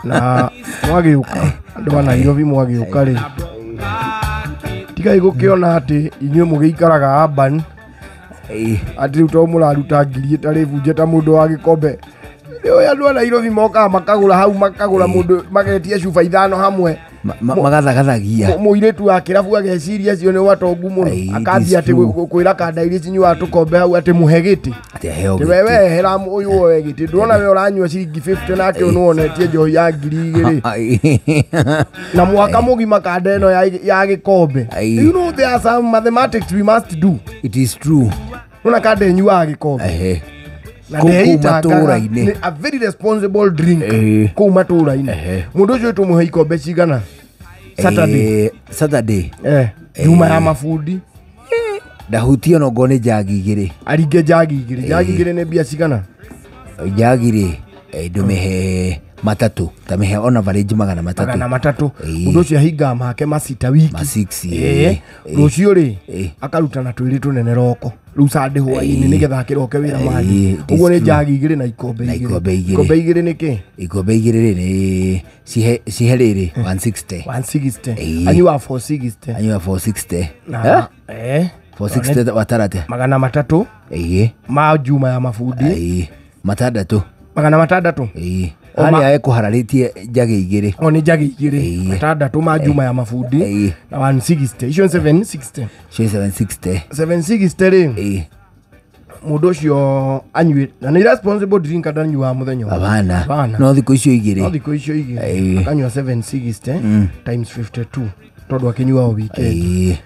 Na mwagĩũka andũ a Nairobi mwagĩũka rĩ, tigai gũkĩona atĩ inyuĩ mũgĩikaraga urban, atĩ rĩu to mũraruta ngiri ĩtarĩ bunje ta mũndũ wa gĩkombe. Rĩu andũ a Nairobi mokaga makagũra hau, makagũra mũndũ magetia cuba ithano hamwe, magathagathagia. Mũirĩtu wa kĩrabu ageciria acio nĩ watongu mũno, akambia atĩ kwĩra kanda iria cinyuaga tũkombe hau atĩ mũhe gĩtĩ. Atĩ we wehera ũyũ woe gĩtĩ, ndũrona we ũranyua ciringi 50 nake ũyũ nĩwonetie njohi ya ngiri igĩrĩ na mwaka mũgima kanda ĩno ya gĩkombe. You know there are some mathematics we must do. It is true. Nona kanda ĩnyuaga gĩkombe na matũra-inĩ, a very responsible drink kũu matũra-inĩ. Mũndũ ũcio tũmũhe ikombe cigana? Saturday. Saturday. Juma ya mabundi. Ndahutio no ngone njagi igĩrĩ. Aringe njagi igĩrĩ. Njagi igĩrĩ nĩ mbia cigana? Njagi rĩ, ndũmĩhe matatũ, ta mĩhe on average magana matatũ. Magana matatũ. Mũndũ ũcio ahingaga make macita wiki. Ma six. Rũciũ rĩ, akaruta na twĩrĩ tũnene roko. Rĩu Sunday hwaĩ-inĩ nĩgetha akĩroke wĩra mangĩ. Ũguo nĩ njagi igĩrĩ na ikombe igĩrĩ. Ikombe igĩrĩ nĩ kĩ? Ikombe igĩrĩ rĩ nĩ cihe rĩrĩ 160. 160. Anyua 460. Anyua 460. 460 watarate. Magana matatũ. Ma Juma ya mabundi. Matandatũ. Magana matandatũ. Harĩa ekũhararĩtie njagi igĩrĩ. O nĩ njagi igĩrĩ. Matandatũ ma Juma ya mabundi na 160. Icio 760. Icio 760. 760 rĩ. Mũndũ ũcio anyue na nĩ responsible drink ndanyuaga mũthenya. Hapana. No thikũ icio igĩrĩ. No thikũ icio igĩrĩ. Akanyua 760 times 52 tondũ akĩnyua o weekend.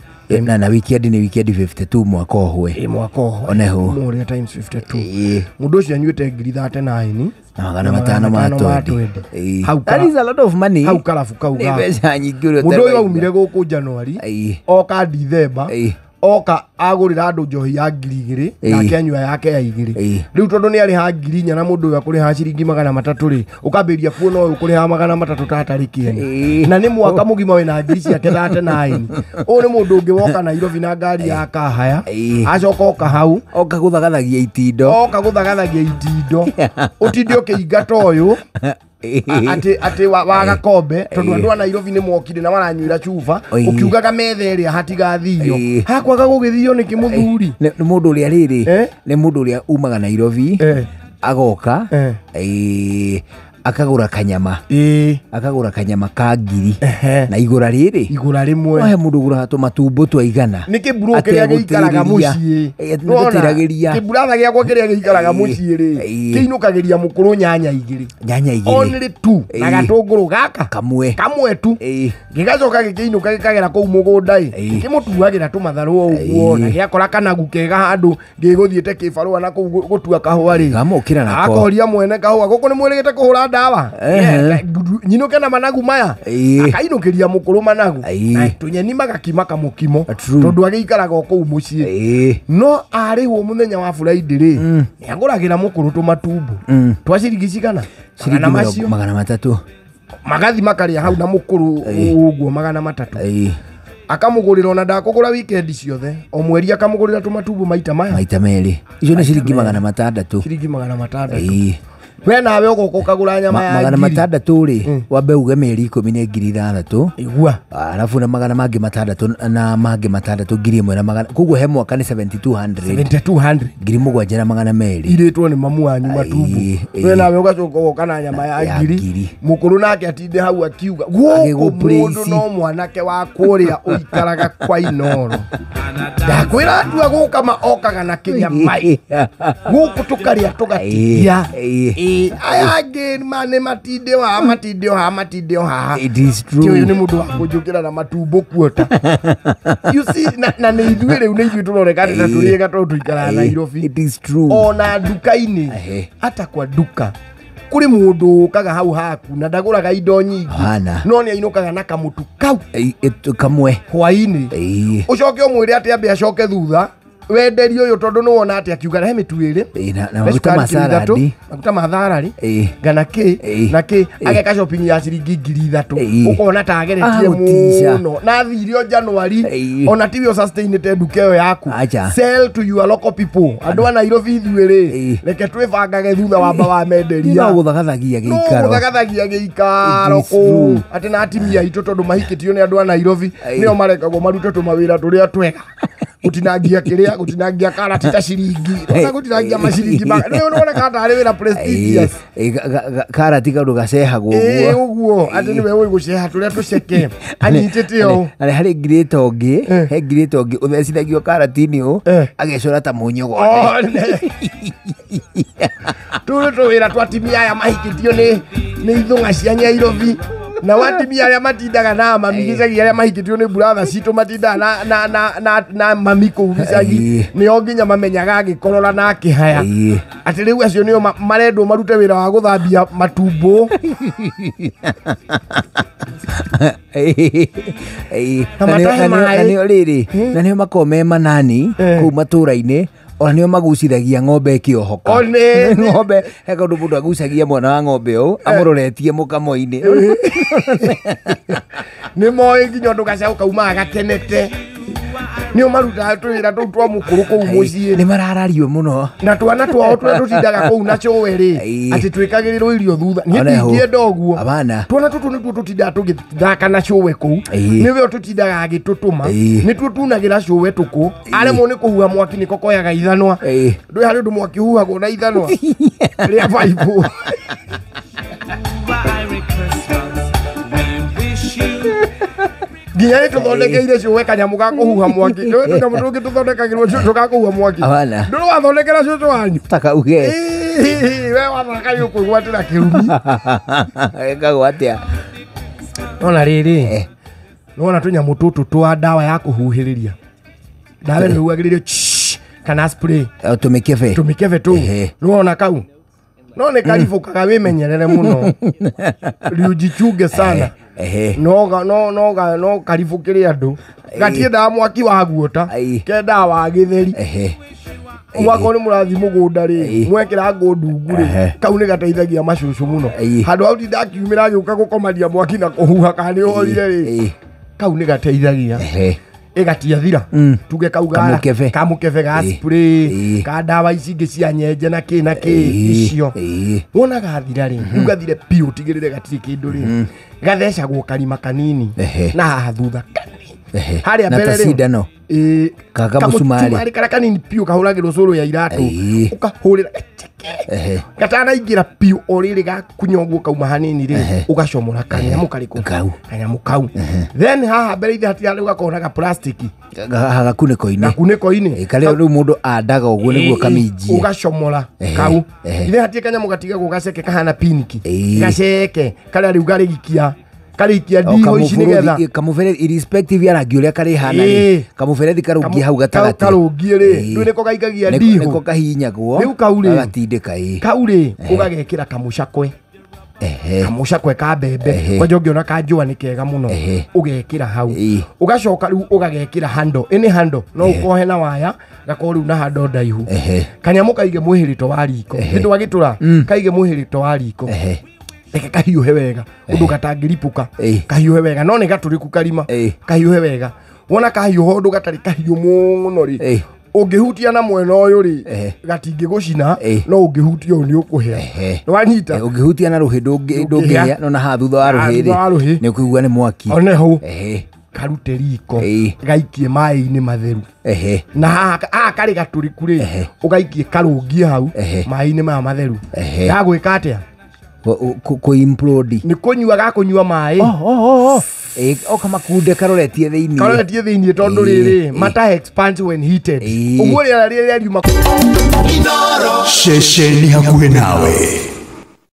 Na weekend ni weekend 52 mwaka ũhwe. Mwaka ũhwe. Oneho. Mũrĩa times 52. Mũndũ ũcio anyuĩte ngiri 39 na magana matano ma 20. That is a lot of money. Hau karabu kau ga. Nĩ mbeca nyingĩ ũrĩa. Mũndũ ũyũ aumire gũkũ January, oka Dithemba, oka agũrĩra andũ njohi ya ngiri igĩrĩ nake anyua yake ya igĩrĩ. Rĩu tondũ nĩ arĩha ngiri inya na mũndũ ũyũ akũrĩha ciringi magana matatũ rĩ, ũkambĩrĩria kuona ũyũ ũkũrĩha magana matatũ ta atarĩ kĩene. Na nĩ mwaka mũgima wĩna ngiri ciake 39. Ũyũ nĩ mũndũ ũngĩ woka Nairobi na ngari ya kahaya, acoka oka hau, oka gũthagathagia itindo. Oka gũthagathagia itindo. Ũtinde ũkĩingata ũyũ atĩ wa gakombe tondũ andũ a Nairobi nĩ mokire na maranyuĩra cuba, ũkiugaga metha ĩrĩa hatigathio. Hakwaga gũgĩthio nĩkĩ mũthuri? Nĩ mũndũ ũrĩa rĩrĩ, nĩ mũndũ ũrĩa umaga Nairobi agoka akagũra kanyama. Akagũra kanyama ka ngiri na igũra rĩrĩ, igũra rĩmwe. He mũndũ ũgũraga tũmatumbo twa igana. Nĩ kĩmburu kĩrĩa gĩikaraga mũciĩ. Nĩgũtiragĩria. Kĩmburatha gĩakwa kĩrĩa gĩikaraga mũciĩ rĩ, kĩinũkagĩria mũkũrũ nyanya igĩrĩ. Nyanya igĩrĩ. Only two. Na gatũngũrũ gaka kamwe. Kamwe tu. Gĩgacoka gĩkĩinũka gĩkagera kũu mũgũnda ĩ. Gĩkĩmũtuagĩra tũmatharũ o ũguo na gĩakora kanagu kega handũ gĩgũthiĩte kĩbarũa na kũu gũtua kahũa rĩ. Gamũkĩra nako. Akoria mwene kahũa gũkũ nĩ mwĩrĩgĩte kũhũra ndawa. Nyinũke na managu maya. Akainũkĩria mũkũrũ managu. Na tũnyeni magakima kamũkimo tondũ agĩikaraga o kũu mũciĩ. No arĩhwo mũthenya wa Friday rĩ, nĩagũragĩra mũkũrũ tũmatumbo twa ciringi cigana? Magana macio magana matatũ. Magathi makarĩa hau na mũkũrũ ũguo magana matatũ. Akamũgũrĩra ona ndakũgũra weekend ciothe, o mweri akamũgũrĩra tũmatumbo maita maya. Maita merĩ. Icio nĩ ciringi magana matandatũ. Ciringi magana matandatũ. We nawe ũgoka ũkagũra nyama ya magana matandatũ rĩ, wambe uge mĩeri ikũmi nĩ ngiri ithathatũ. Igua. Alafu na magana mangĩ matandatũ na mangĩ matandatũ ngiri ĩmwe na magana, koguo he mwaka nĩ 7200. 7200. Ngiri mũgwanja na magana merĩ. Irĩtwo nĩ mamu wanyu matumbo. We nawe ũgacoka ũgoka na nyama ya ngiri. Mũkũrũ nake atinde hau akiuga gũkũ mũndũ no mwanake wa kũrĩa ũikaraga kwa Inoro. Ndakwĩra atua gũka maokaga na kĩnyamai. Gũkũ tũkarĩa tũgatigia. Aya angĩ nĩ matinde haha, matinde haha, matinde haha. It is true. Ti ũyũ nĩ mũndũ wa kũnjũkĩra na matumbo kuota. You see, na nĩ ithuĩ rĩu nĩ ithuĩ tũroneka ta tũrĩega tondũ tũikaraga Nairobi. It is true. Ona nduka-inĩ, hata kwa nduka kũrĩ mũndũ ũkaga hau haku na ndagũraga indo nyingĩ. No nĩ ainũkaga na kamũtu kau kamwe hwaĩ-inĩ. Ũcoke ũmwĩre atĩ ambe acoke thutha Wenderio ũyũ tondũ nĩ wona atĩ akiuga he mĩtu ĩrĩ na maguta ma saladi, maguta ma tharari ngana kĩ na kĩ ageka shopping ya ciringi 3,000 ũkona ta ageretie mũno na athiire January ona tiwe sustainĩte nduka ĩyo yaku. Sell to your local people. Andũ a Nairobi ithuĩ rĩ reke twĩbangage thutha wamba wa menderia no gũthagathagia gĩikaro, no gũthagathagia gĩikaro kũu atĩ na atimia aitũ tondũ mahikĩtio nĩ andũ a Nairobi nĩo marekagwo marute tũmawĩra tũrĩa twega, gũtinangia kĩrĩa, gũtinangia karati ta ciringi, ona gũtinangia maciringi nĩ ũroneka tarĩ wĩra prestigious. Karati kaũndũ gacehagwo ũguo ũguo atĩ nĩwe ũĩ gũceha tũrĩa tũceke anyitĩte ũũ. Na harĩ ngirĩta ũngĩ, he ngirĩta ũngĩ ũthecithagio karati-inĩ ũũ agecora ta mũnyogode. Tũrĩ tũwĩra twa atimia aya mahikĩtio nĩ ithũng'a cia Nairobi na watimia arĩa matindaga na mami gĩcagi arĩa mahikĩtio nĩ buratha citũ matindaga na mami kũu gĩcagi nĩo nginya mamenyaga agĩkorora na akĩhaya atĩ rĩu acio nĩo marendwo marute wĩra wa gũthambia matumbo. Na nĩo rĩrĩ na nĩo makoragwo me manani kũu matũra-inĩ ona nĩo magucithagia ng'ombe ĩkĩohoka. Ng'ombe he kaũndũ mũndũ agucagia mwana wa ng'ombe ũũ amũroretie mũkamo-inĩ. Nĩ moĩ nginya ũndũ gacaũ kaumaga gakenete. Nĩo marutaga tũwĩra tũu twa mũkũrũ kũu mũciĩ. Nĩ mararario mũno na twana twao tũrĩa tũtindaga kũu na cũwe rĩ atĩ twĩkagĩrĩrwo irio thutha. Niĩ ndingĩenda ũguo. Twana tũtũ nĩtuo tũtindaga tũgĩthaka na cũwe kũu, nĩwe tũtindaga agĩtũtũma, nĩtuo tunagĩra cũwe tũkũ aremwo nĩ kũhuha mwaki nĩko koyaga ithanwa. Ndũĩ harĩ ũndũ mwaki ũhuhagwo na ithanwa rĩa baibũ. Nginya nĩ tũthondekeire cũwe kanyamũ ga kũhuha mwaki. Ndũĩ tũnyamũ tũngĩ tũthondekagĩrwo cũcũ ga kũhuha mwaki. Ndũrĩ wathondekera cũcũ wanyu takauge we wathaka nĩ ũkwĩgwatĩra kĩrumi. Ĩkagwo atĩa? Nona rĩrĩ nona tũnyamũ tũtũ twa ndawa ya kũhuhĩrĩria ndawa ĩno ĩhuhagĩrĩrio kana spray tũmĩkebe, tũmĩkebe tũu nĩwona kau no nĩ karibũkaga wĩmenyerere mũno riujichunge sana. No no karibũkĩre andũ gatiendaga mwaki wa guota kendaga wa gĩtheri. Mwakorwo nĩ mũrathiĩ mũgũnda rĩ mwekĩra ngũ ndungu rĩ kau nĩ gateithagia macũcũ mũno. Handũ hau tinda akiumĩra agĩũka gũkomania mwaki na kũhuha kana nĩ ũhorire rĩ kau nĩ gateithagia ĩgatiathira. Tuge kau kamũkebe ga spray ka ndawa ici ingĩ cia nyenje na kĩ na kĩ icio wona gathira rĩ rĩu gathire biũ ũtigĩrĩre gatirĩ kĩndũ rĩ gathecagwo karima kanini na haha thutha kanini harĩa mbere rĩ cindano kamũcumarĩ karĩa kanini biũ kahũragĩrwo cũrũ ya iratũ ũkahũrĩra gaceke gatanaingĩra biũ o rĩrĩ gakunya ũguo kauma hanini rĩ ũgacomora kanyamũ karĩkũ kanyamũ kau. Then haha mbere ithe hatirarĩ ũgakorwo na ga plastic gakunĩko-inĩ karĩa rĩu mũndũ andaga ũguo nĩguo kaminjie ũgacomora kau. Ithe hatirĩ kanyamũ gatigagwo gaceke kahana piniki gaceke karĩa rĩu garĩgikia karĩikia ndiho ici nĩgetha kamũberethi irrespective ya rangi ũrĩa karĩhana rĩ kamũberethi karũngie hau gatagatĩ karũngie rĩ ndũĩ nĩko gaikagia ndiho nĩko kahinyagwo rĩu kau rĩ gagatindĩka kau rĩ ũgagekĩra kamũcakwe kamũcakwe ka mbembe kwanja ũngĩona ka njũa nĩ kega mũno ũgekĩra hau ũgacoka rĩu ũgagekĩra hando ĩnĩ hando no ũkohe na waya gakorwo rĩu na hando ndaihu kanyamũ kaige mwĩhĩrĩto wa riko nĩ ndwagĩtũra kaige mwĩhĩrĩto wa riko reke kahiũhe wega ũndũ gatangĩripũka kahiũhe wega no nĩ gatũrĩku karima kahiũhe wega wona kahiũha ũndũ gatarĩ kahiũ mũno rĩ ũngĩhutia na mwena ũyũ rĩ gatingĩgũcina no ũngĩhutia ũũ nĩ ũkũhĩa nĩwanyita ũngĩhutia na rũhĩ ndũngĩhĩa no na haha thutha wa rũhĩ rĩ nĩ ũkũigua nĩ mwaki one hau karute riko gaikie maĩ-inĩ matheru na haha karĩ gatũrĩku rĩ ũgaikie karũngie hau maĩ-inĩ maya matheru gagwĩka atĩa kũ implode nĩ kũnyua gakũnyua maĩ o kamakunde karoretie thĩinĩ karoretie thĩinĩ tondũ rĩrĩ matter expands when heated ũguo rĩera rĩrĩa riuma ceceni hakuhĩ nawe.